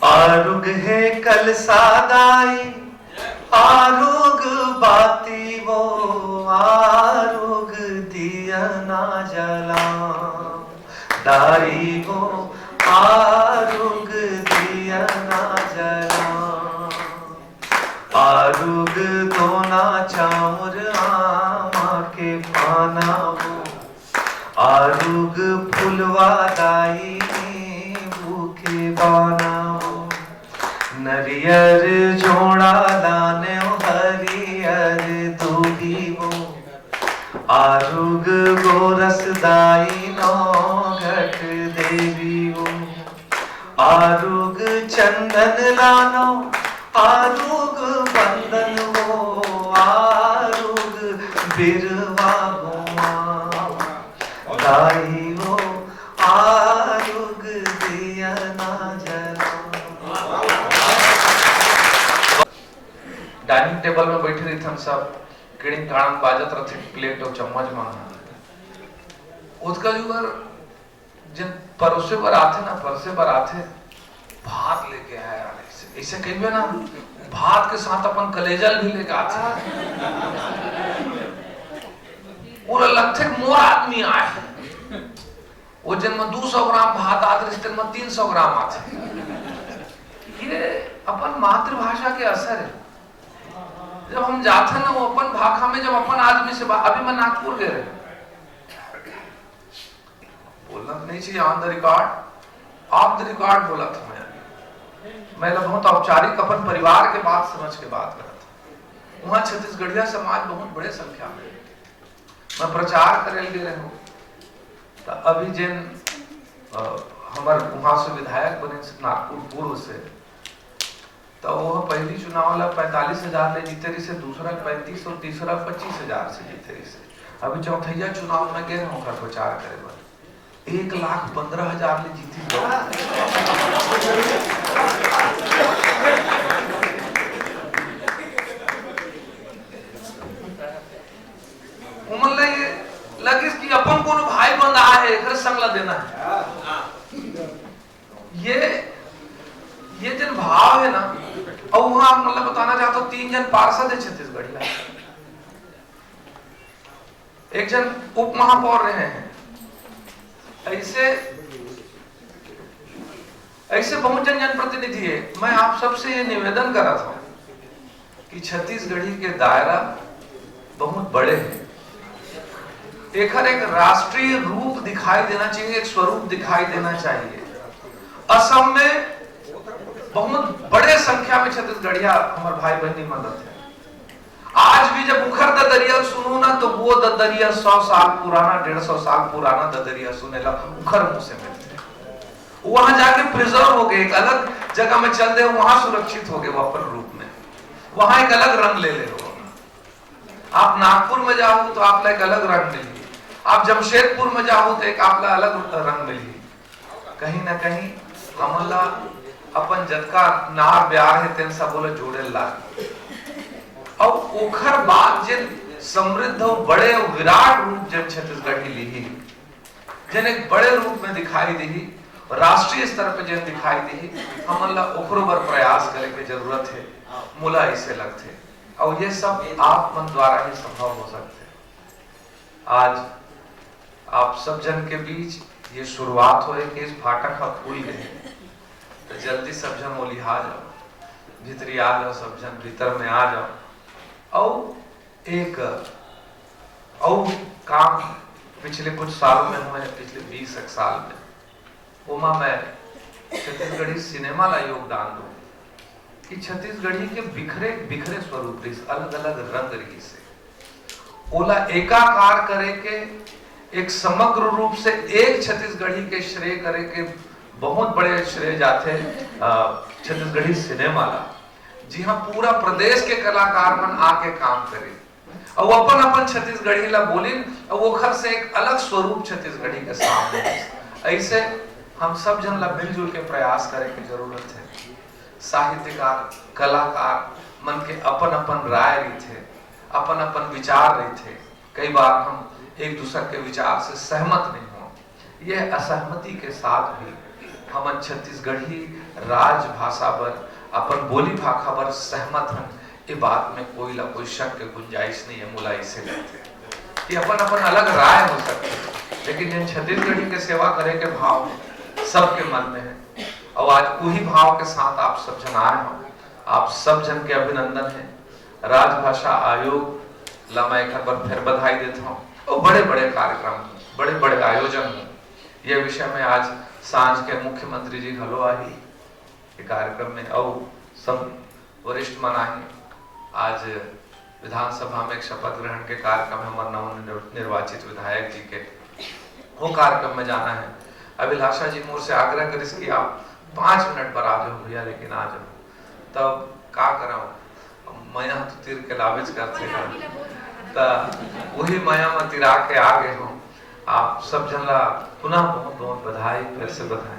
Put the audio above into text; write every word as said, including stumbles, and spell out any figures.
आरुग हे कलसा दाई, आरुग बाती वो, आरुग दिया ना जला दाई वो, आरुग दिया ना जला। आरुग दोना चाउर आमा के पाना वो, आरुग फुलवा दाई नींबू के बाना वो, नरियर जोड़ा लाने वो हरियर दूधी वो, आरुग गोरस दाई नौ घट देवी वो, आरुग चंदन लानो, आरुग बंदन वो, आरुग बिरवा गोवा दाई वो, आरुग दिया ना जला। डाइनिंग टेबल में बैठे रहिथन सब, किड़िंग काड़ंग बाजत रथे, प्लेट अउ चम्मच मन। ओतका जुगर जेन परोसे बर आथे ना, परसे बर आथे, भात लेके आए यार, ऐसे, ऐसे कहिबे ना, भात के साथ अपन कलेजा ल भी लेके आथे। ओला लगथे कि मोर आदमी आए। वो जेन म दू सौ ग्राम भात आत रहिस, तेन म तीन सौ ग्राम आथे। ये अपन मातृभाषा के असर है। जब हम जाथन ना, वो अपन भाखा में, जब अपन आदमी से बा-, अभी मैं नागपुर गए रहे, बोलना तो नहीं चाहिए, on the record, of the record बोला था मैं। मैं तो बहुत औपचारिक अपन परिवार के बात समझ के बात करत हूँ। वहाँ छत्तीसगढ़िया समाज बहुत बड़े संख्या में है। मैं प्रचार करे ले गए रहूँ, तो अभी जेन, अ, हमर वहाँ से विधायक बने नागपुर पूर्व से, तो वो पहली चुनाव ला पैंतालीस हजार ले जीते रहिस, दूसरा पैंतीस और तीसरा पच्चीस हजार से जीते रहिस। अभी चौथैया चुनाव में गए हैं ओकर प्रचार करे बर, एक लाख पंद्रह हजार ले जीतिस। उमन ला ये लगिस कि अपन कोनो भाई बंद आए है, एकर संग ला देना है। ये, ये जन भाव है ना, और वहाँ मतलब बताना चाहता हूँ, तीन जन पार्षद है छत्तीसगढ़िया, एक जन उप महापौर रहे हैं। ऐसे, ऐसे बहुत जन जनप्रतिनिधि है। मैं आप सबसे ये निवेदन करत हूँ कि छत्तीसगढ़ी के दायरा बहुत बड़े हैं। एकर एक राष्ट्रीय रूप दिखाई देना चाहिए, एक स्वरूप दिखाई देना चाहिए। असम में बहुत बड़े संख्या में छत्तीसगढ़िया हमर भाई बहनी मन रहते हैं। आज भी जब उखर ददरिया सुनो ना, तो वो ददरिया सौ साल पुराना, डेढ़ सौ साल पुराना ददरिया सुनेला उखर मुंह से मिलते हैं। वहां जाके प्रिजर्व हो गए, एक अलग जगह में चल दे, वहां सुरक्षित हो गए वो अपन रूप में, वहां एक अलग रंग ले ले हो। आप नागपुर में जाओ तो आप ला एक अलग रंग मिली, आप जमशेदपुर में जाओ तो एक आप ला अलग रंग मिली। कहीं ना कहीं हमन ला अपन जतका नार ब्यार है, तेन सबो ला जोड़े ला लाग। और ओखर बाद जेन समृद्ध और बड़े और विराट रूप जेन छत्तीसगढ़ी लीही, जेन एक बड़े रूप में दिखाई देही, राष्ट्रीय स्तर पे जेन दिखाई देही, हमन ला ओकरो बर प्रयास करे के जरूरत है, मोला ऐसे लगथे। और ये सब आप मन द्वारा ही संभव हो सकथे। आज आप सब जन के बीच ये शुरुआत होए के फाटक ह खुल गए, तो जल्दी सब जन ओलिहा जाओ, भीतरी आ जाओ, सब जन भीतर में आ जाओ। और एक और काम पिछले कुछ सालों में हुए, पिछले बीस एक साल में, ओमा मैं छत्तीसगढ़ी सिनेमा ला योगदान दूं कि छत्तीसगढ़ी के बिखरे बिखरे स्वरूप रहिस, अलग अलग रंग रहिस हे, ओला एकाकार करे के, एक समग्र रूप से एक छत्तीसगढ़ी के श्रेय करे के बहुत बड़े श्रेय जाथे, अ, छत्तीसगढ़ी सिनेमा ला, जिहां पूरा प्रदेश के कलाकार मन आके काम करे। अउ अपन अपन छत्तीसगढ़ी ला बोलिन, अउ ओखर से एक अलग स्वरूप छत्तीसगढ़ी के सामने आइस। ऐसे हम सब जन ला मिलजुल के प्रयास करे के जरूरत है। साहित्यकार, कलाकार मन के अपन अपन राय रहिथे, अपन अपन विचार रहिथे। कई बार हम एक दूसर के विचार से सहमत नहीं हो, यह असहमति के साथ भी हमन छत्तीसगढ़ी राजभाषा बर, अपन बोली भाखा बर सहमत हन, ये बात में कोई ला कोई शक के गुंजाइश नहीं है। मुला इसे कहते हैं कि अपन अपन अलग राय हो सकते हैं, लेकिन जिन छत्तीसगढ़ी के सेवा करे के भाव सबके मन में है, और आज वही भाव के साथ आप सब जन आए हो, आप सब जन के अभिनंदन है। राजभाषा आयोग ला मैं एक बार फिर बधाई देता हूँ। और बड़े बड़े कार्यक्रम, बड़े बड़े आयोजन हो, ये विषय में आज सांझ के मुख्यमंत्री जी घलो आही ये कार्यक्रम में, और सब वरिष्ठ मन आही। आज विधानसभा में एक शपथ ग्रहण के कार्यक्रम है हमर नवनिर्वाचित विधायक जी के, वो कार्यक्रम में जाना है। अभिलाषा जी मोर से आग्रह करिस कि आप पाँच मिनट पर आ जाओ भैया, लेकिन आ जाओ। तब का करव, मया तो तीर के लावेच करथे ना, त वही मया में तिरा के आ गए हो। आप सब जन ला पुनः बहुत बहुत बधाई, फिर से बधाई।